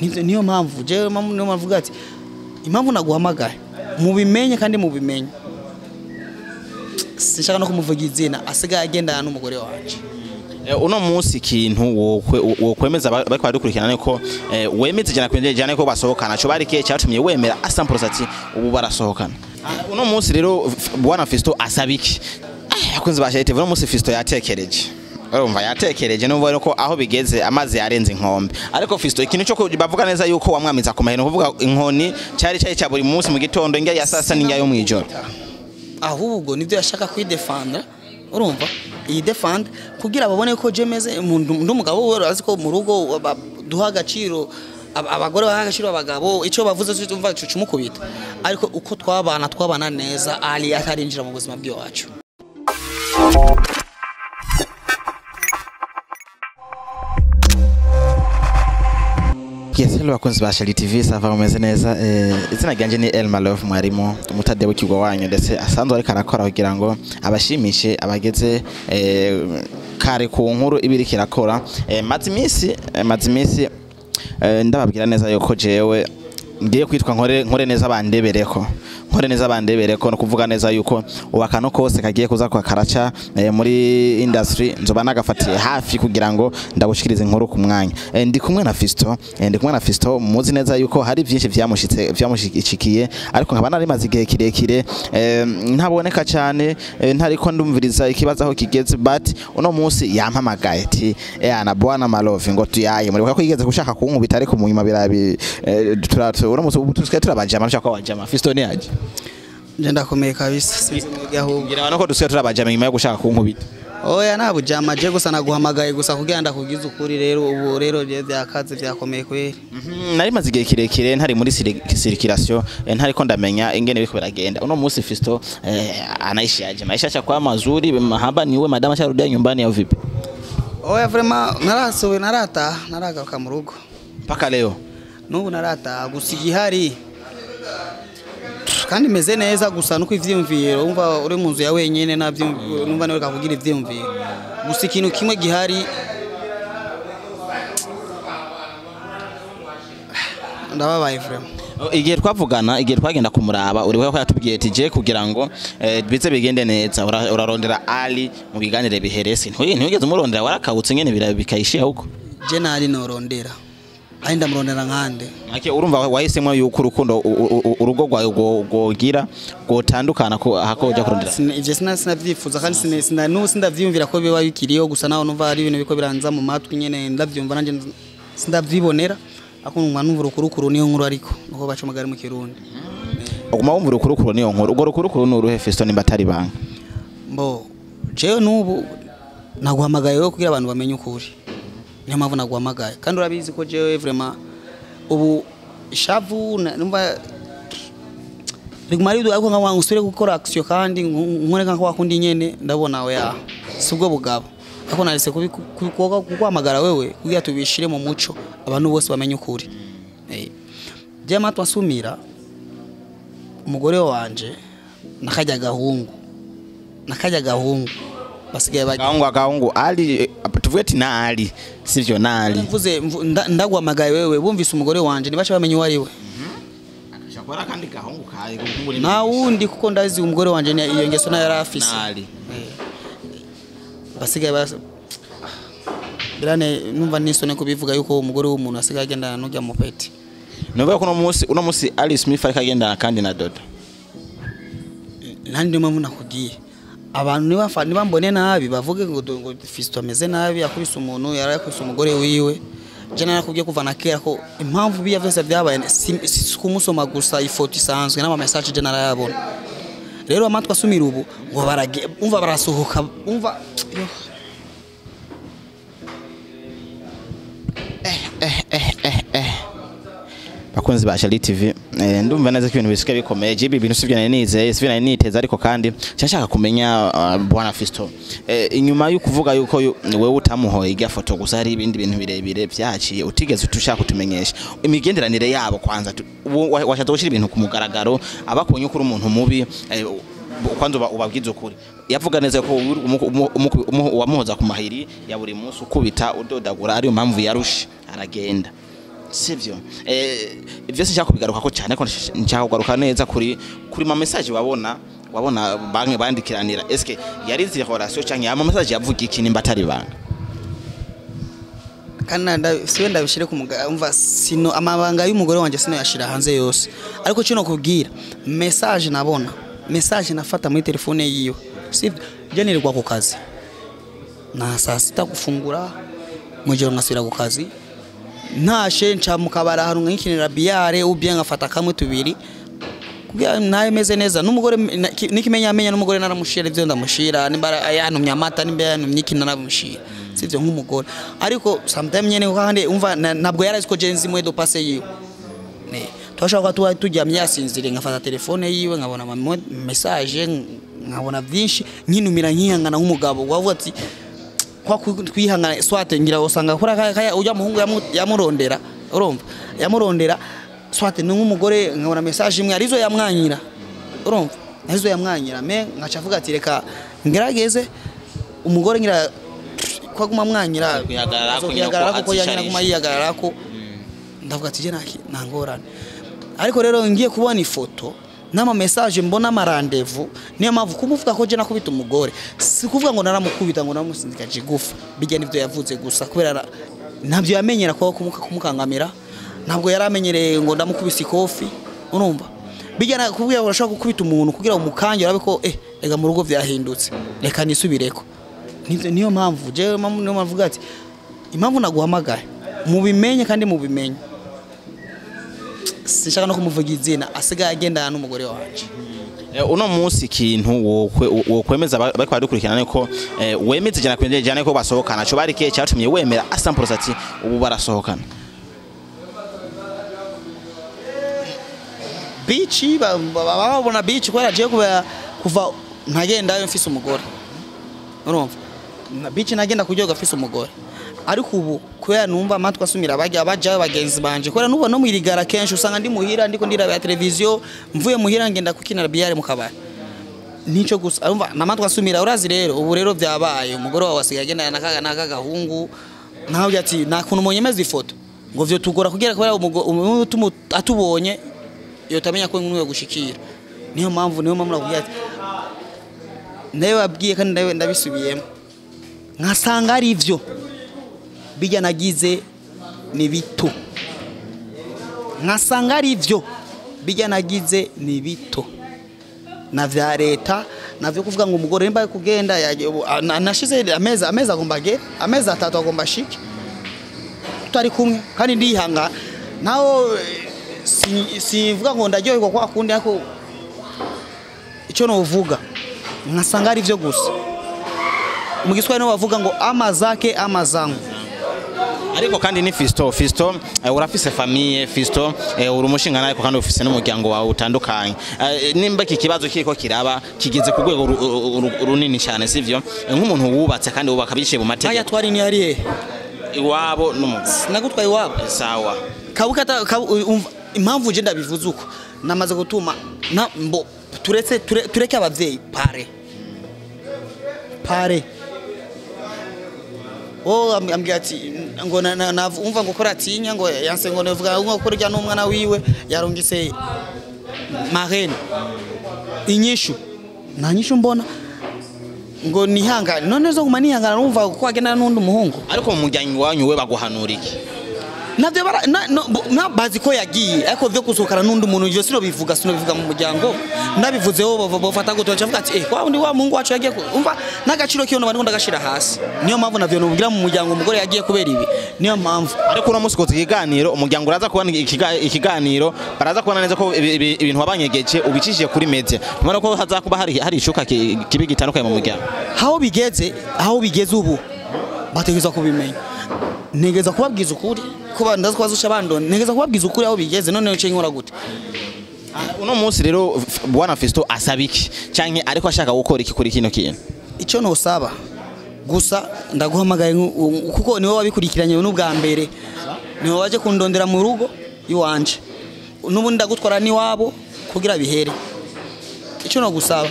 Niyo mpamvu jewe niyo mpamvu ati impamvu naguhamagaye mubimenye kandi mubimenye sinshaka no kumuvuga izina asigaye agendana n'umugore wanje. Uno munsi ikintu wokwemeza bariko baradukurikirana niko wemeze ijana ku ijana ko basohokana cyo bari kiye cyatumye wemera asampulse ati ubu barasohokana. Uno munsi rero bwana Fisto asaba iki? Akunze bashayite uno munsi Fisto yatekereje. Urumva yatekereje numva ko aho bigeze amazi yarenze inkombe. Ariko Fisto ikintu cyo bavuga neza yuko wamwamiza ku mahino kuvuga inkoni cyari cyari cya buri munsi mu gitondo inga ya sasa n'inga yo mwijoro. Ahubwo nivyo yashaka kwidefanda urumva iyi defend kugira babone ko jemeze ndumugabo we azi ko mu rugo duha agaciro abagore baha agaciro abagabo ico bavuze cyo umva cumukubita ariko uko twabana twabana neza ali atarinjira mu buzima bw'iwacu. Yes, hello bakunzi ba Shali TV sava umeze neza. Izina ryanje ni Elma Love mwarimu umutade w'ikigwa wanyu ndetse asanzwe ariko arakora kugira ngo abashimishe abageze kare ku nkuru ibiri kirakora. Maze iminsi ndababwira neza yuko jewe ngiye kwitwa nkore neza bandebereko nkore neza bandebereko no kuvuga neza yuko ubakano kose kagiye kuza kwa karaca muri industry nzoba nagafatiye hafi kugira ngo ndagushikirize inkuru ku mwanya. Ndi kumwe na Fisto, ndi kumwe na Fisto muzi neza yuko hari byinshi vyamushitse vyamushikiye ariko nkaba nari maze igihe kirekire ntaboneka cyane ntariko ndumviriza ikibazo aho kigeze but uno munsi yampamagaye ati na bwana Malove ngo tuyaye muri ko yigeze gushaka kunkubita ariko mu nyuma birabi uno munsi tusigaye turabajama nshaka wajama Fisto ni aje. Nje ndakomeye kabisa sinzi mwebwe ahubwo ngira abantu ko dusigaye turabajama nyuma yo gushaka kunkubita. Oya nabujama je gusa naguhamagaye gusa kugira ndakugize ukuri rero ubu rero byakaze byakomeye kweri. Nari maze igihe kirekire ntari muri circulation ntari ko ndamenya ingene biriko biragenda. Uno munsi Fisto anaishi aje maisha cha kwa mazuri mahaba niwe madama charudia nyumbani au vipi? Oya vraiment narasowe narata naragaruka mu rugo mpaka leo nubu narata gusa igihari kandi meze neza gusa nuko ivyiyumviro umva uri mu nzu ya wenyene navyo numva nawe kakugira ivyiyumviro gusa ikintu kimwe gihari ndababaye vraiment. Igihe twavugana igihe twagenda kumuraba uri ko yatubwiye ati je kugira ngo bize bigende neza urarondera Ali mu biganire biherese ntiwigeze umurondera warakawutse nyene bikayishia huko. Je nari norondera ari ndamurondera nkande make urumva wahisemo yuko urukundo urugo rwawe gogira gotandukana ko hakoja kurondera. Ivyo sinavyifuza kandi sindavyiyumvira ko biba bikiriyo gusa naho numva ari ibintu biko biranza mu matwi nyene ndavyumva nanje sindavyibonera akunwa numva urukurukuru niyo nkuru ariko nuko baca umugari mu Kirundi. Uguma wumva urukurukuru niyo nkuru ugo rukurukuru nuruhe Fisto nimba atari banga? Mbo jewe nubu naguhamagaye wewe kugira abantu bamenye ukuri niyo mpamvu naguhamagaye kandi urabizi ko jewe vraiment ubu shavu numva riguma ari ariko nka usubire gukora action kandi nkore nka wakundi nyene ndabona we ya sibwo bugabo ariko narese kukwamagara wewe kugira tubishire mu muco abantu bose bamenye ukuri. Je matwa asumira umugore wanje nakajya gahungu basigaye gahungu ali tuvuge ati nali sivyo nali mvuze ndagwamagaye wewe bumvise umugore wanje nibacha bamenye uwo ari we akashakora kandi gahungu kaye na wundi kuko ndazi umugore wanje iyo ngeso nayo yarafise nali basigaye birane numva nisone kubivuga yuko umugore w'umuntu asigaye agendana n'ujya mu peti. Numva ko uno munsi Ali Smith ariko agendana kandi na Dodo. Nandi mpamvu nakugiye abantu nibambone nabi bavuge ngo Fisto ameze nabi akubise umuntu yarakubise umugore wiwe. Je narakubwiye kuva na kera ko impamvu biya vyose byabaye si kumusoma gusa ifoto isanzwe n'ama message je narayabona. Rero amatwi asumira ubu ngo barage umva barasohoka umva Bakunzi ba Shali TV ndumva neza ko ibintu bisike bikomeye jibi ibintu sivyo nari nizeye sivyo nari niteze ariko kandi nshaka kumenya bwana Fisto inyuma yo kuvuga yuko wewe utamuhoye irya foto gusa hari ibindi bintu birebire byaciye utigeze utushaka kutumenyesha imigenderanire yabo kwanza washatse gushira ibintu ku mugaragaro abakonye kuri umuntu mubi kwanza ubabwiza ukuri yavuga neza ko wamuhoza ku mahiri ya buri munsi ukubita udodagura ari impamvu yarushe aragenda. Sivyo? Ivyo sinshaka kubigaruka ko cyane, ko nshaka kugaruka neza kuri ma message wabona banke bandikiranira. Eske yari zi relation canke ama message yavuga iki, nimba atari banga? Kandi siwe ndabishire ku mugabo, umva, sino amabanga y'umugore wanje sino yashira hanze yose. Ariko cyo kubwira message nabona, message nafata muri telefone yiwe, sivyo? Je nirirwa ku kazi na saa sita gufungura, mujoro nkasubira ku kazi, ntashe nca mu kabara ahantu nkikinira billard ou bien nkafata kamwe tubiri kugira naye meze neza n'umugore. Nikimenya amenya n'umugore naramushira ivyo ndamushira, nimba yantumye amata, nimba yantumye iki, naramushira, sivyo, nk'umugore. Ariko sometimes nyene kandi umva, ntabwo yarazi ko je nzi mot de passe yiwe. Ne twashaka tuba turyamye yasinziriye, nkafata telefone yiwe nkabona ama message, nkabona byinshi, nkinumira, nkihangana nk'umugabo wavuga ati kwa kwihangana. Soit ngira usanga kuri kaya ujya muhungu yamurondera, urumva, yamurondera, soit ni nk'umugore nkabona message imwe arizo yamwanyira, urumva, arizo yamwanyira, me nkaca avuga ati reka ngerageze umugore, ngira kwa guma mwanyira. Kwihagararako nyine ko. Kwihagararako ko yanyina azisharisha. guma yihagararako. Ndavuga ati je nta ngorane. Ariko rero ngiye kubona ifoto n'ama message, mbona ama rendez-vous. Niyo mpamvu kumuvuga ko je nakubita umugore, si kuvuga ngo naramukubita, ngo naramusinzikaje igufa. Bijya nivyo yavuze gusa kubera ntabyo yamenyera kuba kumukangamira, ntabwo yaramenyereye ngo ndamukubise ikofi, urumva. Bijya na kuvuga urashaka gukubita umuntu kugira umukange urabe ko rega mu rugo vyahindutse, reka nisubireko. Niyo mpamvu jewe niyo mpamvu mvuga ati impamvu naguhamagaye mubimenye, kandi mubimenye, sinshaka no kumuvuga izina, asigaye agendana n'umugore wanje. Uno munsi ikintu wokwemeza bariko baradukurikirana niko wemeza 100% ko basohokana, co bari kihe cyatumye wemera asamples ati ubu barasohokana? Beach babona beach kubera jewe kubera kuva ntagendayo mfise umugore, urumva, na beach nagenda kuryoga mfise umugore. Ariko ubu kubera numva amatwi asumira, bajya bajayo bagenzi banje, kubera nuba no mwirigara kenshi usanga ndi muhira ndiko ndiraba televiziyo, mvuye muhira ngenda kukinira billard mu kabari, nico gusa. Urumva, namatwi asumira, urazi rero ubu rero byabaye umugore wawe asigaye agendana nakaga naka gahungu, nawe ati nta kuntu munyemeza ifoto ngo vyo tugora kugira kubera umuntu atubonye yotamenya ko nk'uyo gushikira. Niyo mpamvu nakubwiye ati nawe wabwiye kandi nawe ndabisubiyemo, nkasanga ari ivyo bijya nagize ni bito, nkasanga ari ivyo bijya nagize ni bito na vya leta navyo kuvuga ngo umugore nimba kugenda nashize amezi agomba agere amezi 3 agomba ashike tutari kumwe, kandi ndihanga naho sivuga ngo ndaryoherwa kwa kundi. Ariko icyo novuga nkasanga ari byo gusa, mu Giswahili niho bavuga ngo ama zake ama zangu. Ariko kandi ni Fisto, urafise famille. Fisto, uri umushinga ariko kandi ufise n'umuryango wawe utandukanye. Nimba iki kibazo kiriko kiraba kigeze ku rwego runini cyane, sivyo? Nk'umuntu wubatse kandi wubaka biciye mu Haya, mategeko. Twari ni ari he? Iwabo n'umugore. Sinagutwaye iwabo. Sawa. Kabuka umva, impamvu je ndabivuze uko namaze gutuma na mbo turetse tureke abavyeyi pare pare. Oh, ambwira ati ngo umva ngo kora atinya ngo yanse ngo nevuga ngo kurya n'umwana wiwe yarungise marraine. Inyishu nta nyishu mbona ngo nihangane, none zo guma nihangana numva ko agenda n'undi muhungu. Ariko mu muryango wanyu we baguhanura iki? Navyo bara na, no, na bazi ko yagiye, ariko vyo gusohokana n'undi muntu ivyo sino bivuga mu muryango. Ndabivuzeho bofata gute? Bacavuga ati kwa undi wa mungu wacu yagiye umva n'agaciro kiyo nabandi ndagashira hasi. Niyo mpamvu navyo nubwira mu muryango umugore yagiye kubera ibi, niyo mpamvu. Ariko uno munsi ukoze ikiganiro, umuryango uraza kubona ikiganiro, baraza kubona neza ko ibintu wabanyegeje ubicishije kuri media. Ubona ko haza kuba hari icuka kibi gitandukanye mu muryango. Aho bigeze ubu bategerezwa kubimenya. Ntegeza kubabwiza ukuri kuba ndazi ko bazusha bandone, ntegeza kubabwiza ukuri aho bigeze. None nce nkora gute? Uno munsi rero bwana Fisto asaba iki canke ariko ashaka gukora iki kuri kino kintu? Icyo nusaba gusa, ndaguhamagaye kuko niwe wabikurikiranye n'ubwa mbere, niwe waje kundondera mu rugo iwanje, n'ubundi ndagutwara n'iwabo kugira bihere. Icyo nogusaba,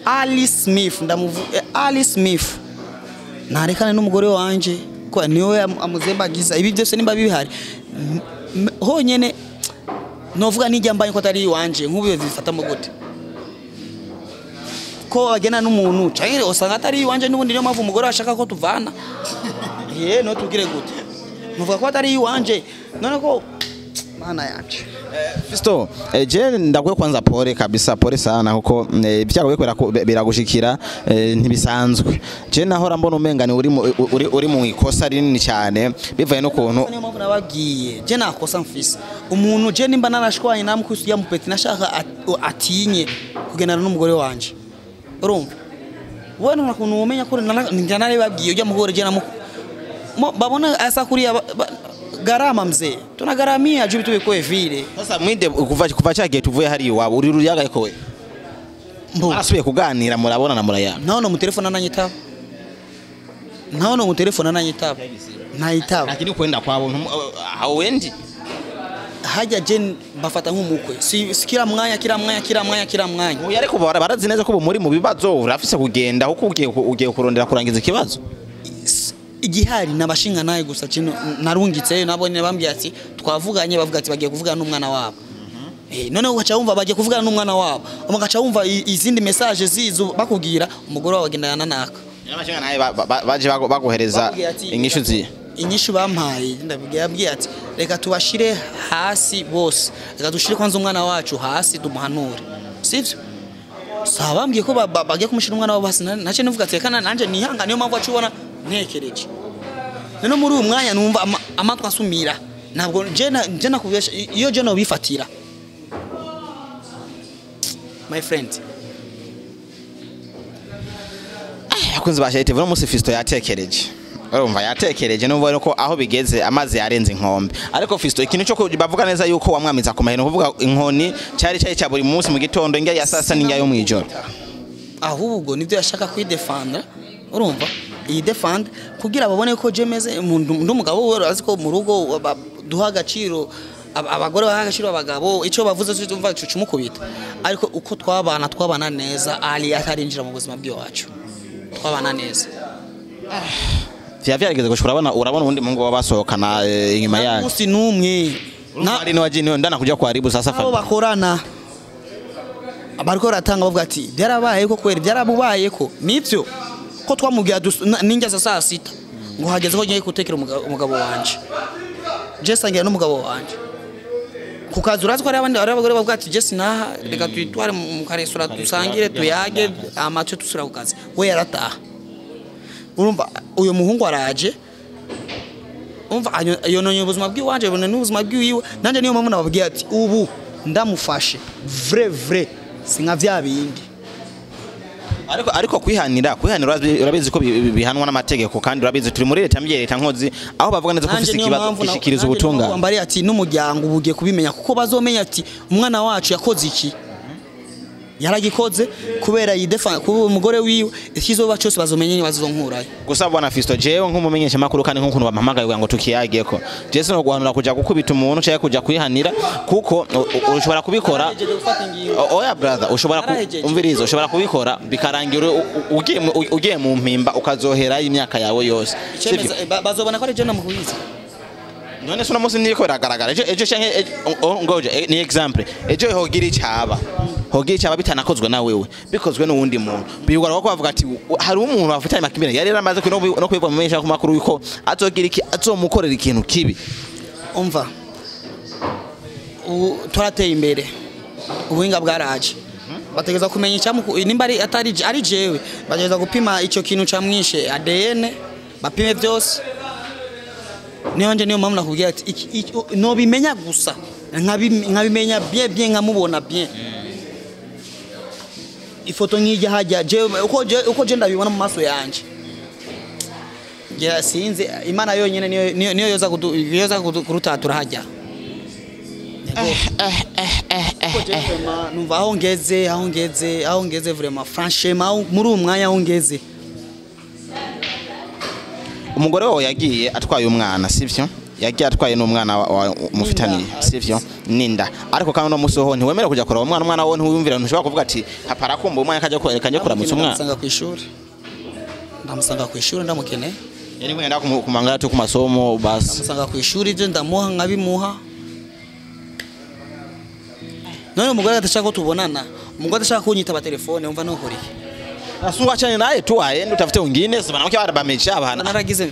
Ali Smith, ndamuvu Ali Smith narekane n'umugore wanje. Kwa niwe amuzembagiza ibi byose nimba bihari honyene novuga nijya mbaye ko atari iwanje nk'ubu bifatamo gute ko agena n'umuntu canke usanga atari iwanje n'ubundi niyo mpamvu umugore ashaka ko tuvana ye no tubwire gute muvuga ko atari iwanje none ko mana yanje. Fisto, je ndakwiye kwanza pole kabisa, pole sana kuko ibyago biriko biragushikira ntibisanzwe. Je nahora mbona umenga ni uri mu ikosa rinini cyane bivaye n'ukuntu niyo mpamvu nababwiye je nakosa mfise umuntu je nimba narashwanye namukubise ujya mupeti nashaka atinye kugendana n'umugore wanje urumva wewe nta kuntu umenya ko njya narababwiye ujya mugore je namu babona asa kuriya garama mzee tunagaramia juu vitu bikoe vile. Sasa mwinde kuva cyagiye tuvuye hari iwabo uri ruriyaga ko we arasubiye kuganira murabona na muraya naho no mu telefone ananyitaba naho no mu telefone ananyitaba ntayitaba lakini kwenda kwabo aho wendi hajya je bafata nk'umukwe si kila mwanya kila mwanya kila mwanya kila mwanya oya ariko barazi neza ko muri mu bibazo urafise kugenda uko ugiye kurondera kurangiza ikibazo igihari nabashinga naye gusa kino narungitse nabonye bambwiye ati twavuganye bavuga ati bagiye kuvugana n'umwana wabo none ugaca wumva bagiye kuvugana n'umwana wabo ugaca wumva izindi message zizo bakubwira umugore wawe agendana naka nabashinga naye baje baguhereza inyishu zi inyishu bampaye ndabwiye ati reka tubashire hasi bose reka dushire kwanza umwana wacu hasi tumuhanure sivyo saba bambwiye ko bagiye kumushira umwana wabo hasi nace nivuga ati reka nanje nihanga niyo mpamvu acubona ntekereje none muri uyu mwanya numva amatwi asumira ntabwo je nakubesha iyo je no bifatira my friend. Akunze bashayite vuno musi Fisto yatekereje urumva yatekereje numva ko aho bigeze amazi yarenze inkombe ariko Fisto ikintu cyo bavuga neza yuko wamwamiza ku mahino kuvuga inkoni cyari cyari cya buri munsi mu gitondo inga ya sasa n'inga yo mwijoro ahubwo nivyo yashaka kwidefenda urumva iyi defend kugira babone ko je meze ndumugabo we azi ko mu rugo duha agaciro abagore baha agaciro abagabo ico bavuze cyo tumva cumukubita ariko uko twabana twabana neza ali atarinjira mu buzima bw'iwacu twabana neza vya vyarigeze gushura urabona urabona undi mungu wabasohokana inyuma yayo musi numwe na ari no waje ndana kuja kuharibu sasa abo bakorana abariko ratanga bavuga ati byarabaye ko kweri byarabubaye ko nivyo ko twamubwiye ninjya za saa sita ngo hageze ko ngiye gutekera umugabo wanje je sangira n'umugabo wanje ku kazi urazi ko ari abandi abagore bavuga ati je sinaha reka tuyitware mu karestora dusangire tuyage amace tusura ku kazi we yarataha urumva uyo muhungu araje umva yononye ubuzima bw'iwanje bone n'ubuzima bw'iwiwe nanje niyo mpamvu nababwiye ati ubu ndamufashe vrai vrai sinka vya bindi ariko kwihanira urabizi ko bihanwa n'amategeko kandi urabizi turi muri leta mbi leta nkozi aho bavuga neza ko ufise ikibazo gishikiriza ubutunga mbari ati n'umuryango ubugiye kubimenya kuko bazomenya ati umwana wacu yakoze iki yaragikoze kubera yidefa kuba umugore wiwe ikizoba cyose bazomenye ni bazonkurayo gusa bwana Fisto jewe nk'umumenyesha makuru kandi nk'ukuntu bampamagaye ngo tukiyageko je sino guhanura kuja gukubita umuntu cyangwa kuja kwihanira kuko ushobora kubikora oya brother ushobora umvirizo ushobora kubikora bikarangira ugiye mu mpimba ukazohera imyaka yawe yose bazobona ko ari je namukubiza none sino munsi niko biragaragara ejo canke ngoje ni example ejo hogira icaba hogira icaba bitanakozwe na wewe bikozwe n'uwundi muntu bigora ko bavuga ati hari umuntu bafitanye makimbirane yari yaramaze no kwibwa mu mesha ku makuru yuko azogira iki azomukorera ikintu kibi umva twarateye imbere ubuhinga bwaraje bategeza kumenya icyamu nimba ari atari ari jewe bategeza gupima ico kintu camwishe ADN bapime byose niyo nje niyo mpamvu nakubwiye ati no bimenya gusa nkabimenya bien bien nkamubona bien ifoto nkijya hajya je uko je ndabibona mu maso yanje ngira sinzi Imana yonyine niyo yoza kurutatura hajya numva aho ngeze vraiment franchement muri uyu mwanya aho ngeze umugore wawe yagiye atwaye umwana sivyo yagiye atwaye n'umwana mufitaniye sivyo ninda ariko kandi no musoho ntiwemera kuja kuraba umwana umwana wawe ntiwumvira ntushobora kuvuga ati papa arakumva umwana kajya kujya kuramutsa umwana ndamusanga ku ishuri ndamukeneye Yani mwenda kumangara tu ku masomo basi. Ndamusanga ku ishuri ibyo ndamuha nkabimuha. None umugore adashaka ko tubonana, umugore adashaka kunyitaba telefone, umva nokora iki? Asuwachane naye tu aende utafute wengine, sasa mwanamke bamechaa bana. Naragize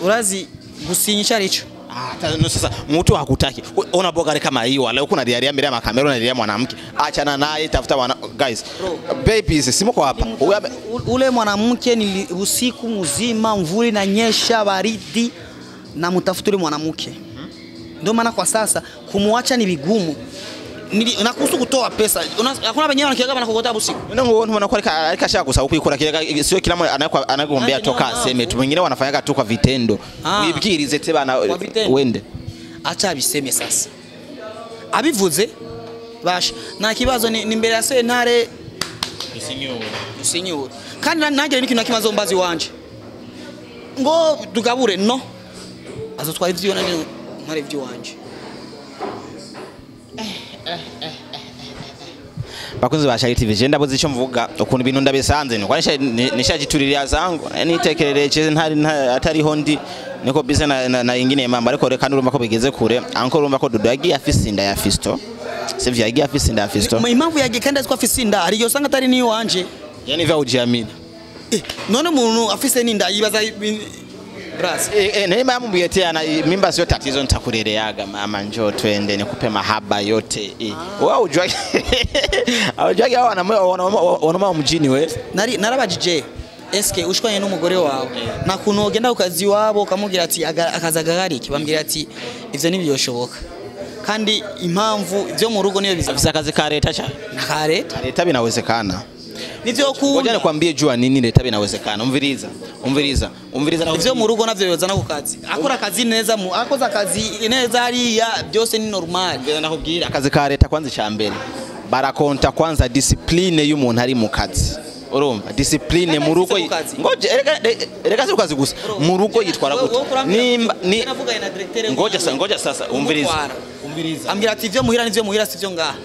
urazi gusinya icyo ari cyo. Ah, no, sasa mtu hakutaki. Ona boga kama hiyo, leo kuna diaria mbele ya makamera unalilia mwanamke. Achana naye, tafuta wana guys. Babies, simko hapa. Ule mwanamke ni usiku mzima, mvuli na nyesha, baridi, na mtafuta ule mwanamke. Ndio maana kwa sasa kumuacha ni vigumu. Na kuhusu kutoa pesa, hakuna wenyewe wanakiaga wanakokota usiku. Ndio unaona kwa alikashaka kusahau kuikora kile, sio kila mmoja anakuombea toka aseme tu, wengine wanafanyaga tu kwa vitendo. Wibwirize te bana wende. Acha abiseme sasa. Abivuze basha. Na kibazo ni mbere ya sentare dusinyure. Kandi nange ni kintu kimazo mbazi wanje. Ngo tugabure no. Azotwara ivyo nanje ntare ivyo wanje. Bakunzi ba Shari TV, je ndabuze icyo mvuga ukuntu ibintu ndabisanze ni kwanisha nishajituriria zangu nitekerereje ntari atariho ndi niko bize na ingine mamba, ariko reka nurumva ko bigeze kure anko urumva ko Dudu yagiye afise inda ya Fisto, sivyo? Yagiye afise inda ya Fisto. Impamvu yagiye kandi aziko afise inda hari igihe usanga atari niyo wanje. Yani vya ujiamini. None umuntu afise n'inda yibaza Brasi. Neema yamubwiye ati ana mimba sio tatizo, nitakulereaga mama, njoo twende nikupe mahaba yote. Wewe ujua ujua hao wanamama mjini we. Narabajije eske ushwanye n'umugore wawe na kuntu ogenda ukazi wabo ukamubwira ati akazagagariki, bambwira ati ivyo ntibyoshoboka. Kandi impamvu ivyo mu rugo niyo bizafisa akazi ka leta cha. Na ka leta? Leta binawezekana. Nivyo kunda. Ngoja nikwambie jua nini leta binawezekana. Umviriza. Umviriza. Umviriza na ivyo mu rugo navyo yozana ku kazi. Akora kazi neza mu akoza kazi neza hariya byose ni normal. Ngeza nakubwira akazi ka leta kwanza cha mbere. Barakonta kwanza discipline y'umuntu ari mu kazi. Urumva discipline mu rugo. Ngoja erega si kazi gusa. Mu rugo yitwara gute? Nimba ni ngoja sasa, ngoja sasa umviriza. Umviriza. Ambwira ati ivyo muhira nivyo muhira sivyo ngaha.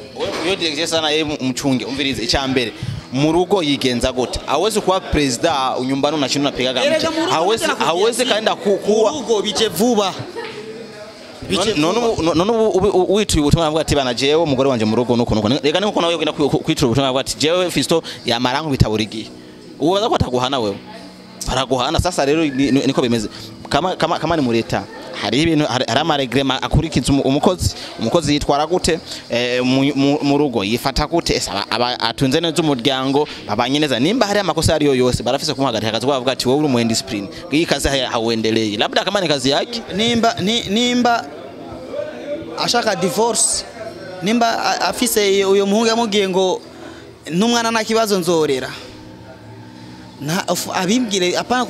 Wewe directeur sana yeye mchunge. Umviriza icha mbere. Murugo yigenza gute? Hawezi kuwa president unyumbani unashinda unapigaga mtu. Hawezi kaenda kuwa murugo bije vuba. None wituye ubutumwa avuga ati bana jewe umugore wanje murugo nuko nuko. Reka niko nawe ugenda kwitura ubutumwa avuga ati jewe Fisto yamarangu bitaburigiye. Ubaza ko ataguhana wewe. Baraguhana sasa rero niko bimeze. Kama ni mureta hari ibintu hari amaregrema akurikiza umukozi yitwara gute mu rugo yifata gute, atunze neza umuryango babanye neza, nimba hari amakosa ariyo yose barafise kumuhagarika akazi bavuga ati wowe uri mu indiscipline iyi kazi hauendelei, labda kama ni kazi yake nimba ashaka divorce, nimba afise uyo muhungu yamubwiye ngo n'umwana nta kibazo nzorera na abimbwire apana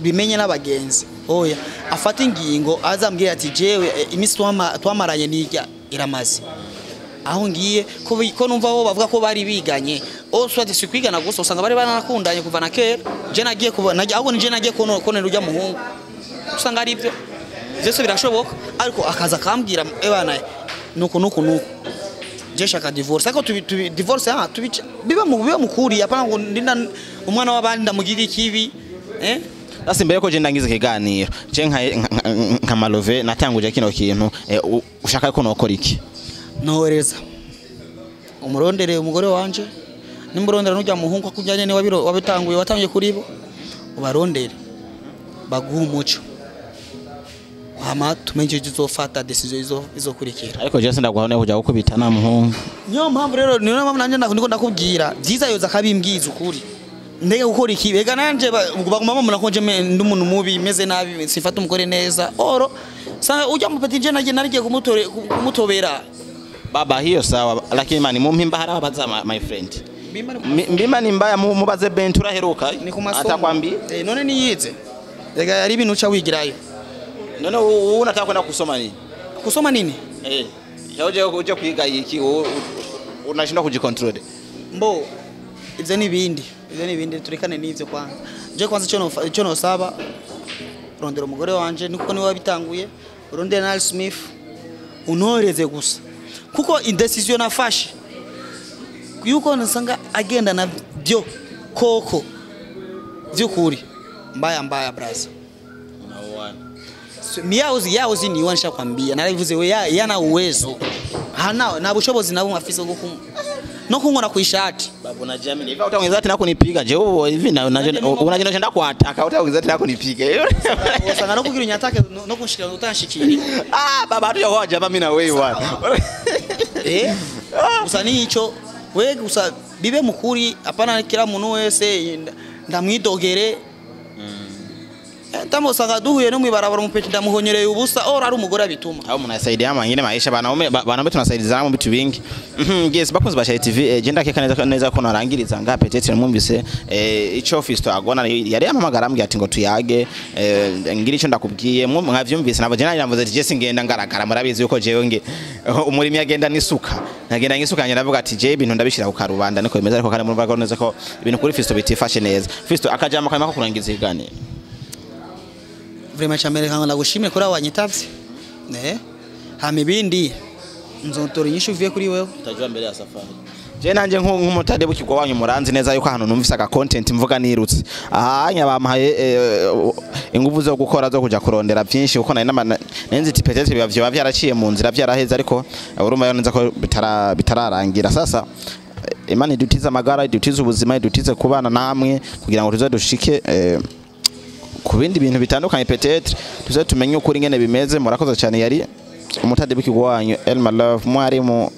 bimenye n'abagenzi, oya afata ingingo azambwira ati jewe imisi twamaranye nijya iramaze aho ngiye ko numva bo bavuga ko bari biganye oswa si kwigana gusa usanga bari baranakundanye kuva na kera. Je nagiye kubona ahubwo nije nagiye konera ujya muhungu usanga ari ibyo byose birashoboka, ariko akaza akambwira ebana nuko nuko nuko je shaka divorce, ariko tubi divorce tubica biba mukuri apana ngo ndinda umwana w'abandi ndamugira ikibi. Sasa mbere ko je ndangiza ikiganiro je nka Malove natanguje kino kintu, ushaka ko nokora iki? Nohereza umurondere umugore wanje, nimurondera n'ujya muhungu akujyanye ni wabiro wabitanguye watangiye kuri bo, ubarondere baguha umuco hama tumenye izofata decision izokurikira. Ariko je sindaguha kujya gukubita na muhungu. Niyo mpamvu rero niyo mpamvu nanje ndiko ndakubwira byiza yoza akabimbwiza ukuri. Ndege gukora iki bega nanje baguma bamuna ko nje ndi umuntu mubi meze nabi sifata umugore neza oro sanga ujya mu petit je nagiye narigiye kumutobera baba hiyo sawa, lakini mani mumpimba harabaza my friend mbima ni mbaya mubaze Bentura heruka atakwambia none niyize rega yari ibintu uca wigirayo. None wewe unataka kwenda kusoma nini? Kusoma nini? Yaje uje kwiga iki unashindwa kujicontrol. Mbo ivyo nibindi turekane n'ivyo kwanza. Je kwanza cyo nosaba rondera umugore wanje nikuko niwe wabitanguye, urondere na Smith unoreze gusa kuko indecision nafashe yuko nasanga agenda na byo koko byukuri mbaya mbaya braza. Miyauzi yauzi ni nishakwambia narabivuze we yana uwezo hana na bushobozi nabo afise bwo no kunkora ku ishati. Babu na jamini hivi utaongeza tena kunipiga je wewe hivi na unajenda unajenda kuataka utaongeza tena kunipiga. Usanga no kugira unyatake no kunshikira utanshikira. Ah baba hatujaoa jamaa mimi na wewe bwana. Gusa nico we gusa bibe mukuri apana kila muntu wese ndamwidogere. Tamo usanga duhuye no mwibarabara umupeti ndamuhonyereye ubusa ora ari umugore abituma. Au mnasaidia mwingine maisha banaume banaume tunasaidizana mu bitu bingi. Yes bakunzi ba Shari TV je ndakeka neza neza ko narangiriza ngape tete mwumvise ico Fisto agona yari yampamagara ambwira ati ngo tuyage ngira ico ndakubwiye mwavyumvise nabo je navuze ati je singenda ngaragara murabizi yuko jewe nge umurimi agenda nisuka nagenda ngisuka njye ndavuga ati je ibintu ndabishira ku karubanda niko bimeze ariko kandi murumva neza ko ibintu kuri Fisto bitifashe neza. Fisto akajama kanyuma ko kurangiza iganiro. Vraiment chamere kanga ndagushimire kuri wanyitavye. Ne? Hama ibindi nzotora inyishu uvuye kuri wewe. Utajua mbere ya safari. Je nanje nk'umutade bukigwa wanyu muranzi neza yuko hano numvise aga content mvuga nirutse. Ahanya bampaye inguvu zo gukora zo kuja kurondera byinshi kuko nari nanzi ati peut-être biba vyoba vyaraciye mu nzira vyaraheze ariko urumva neza ko bitararangira. Sasa Imana idutize amagara idutize ubuzima idutize kubana namwe kugira ngo tuze dushike ku bindi bintu bitandukanye peut-être tuze tumenye ukuri ngene bimeze. Murakoze cyane yari umutade bukigwa wanyu Elma Love mwarimu.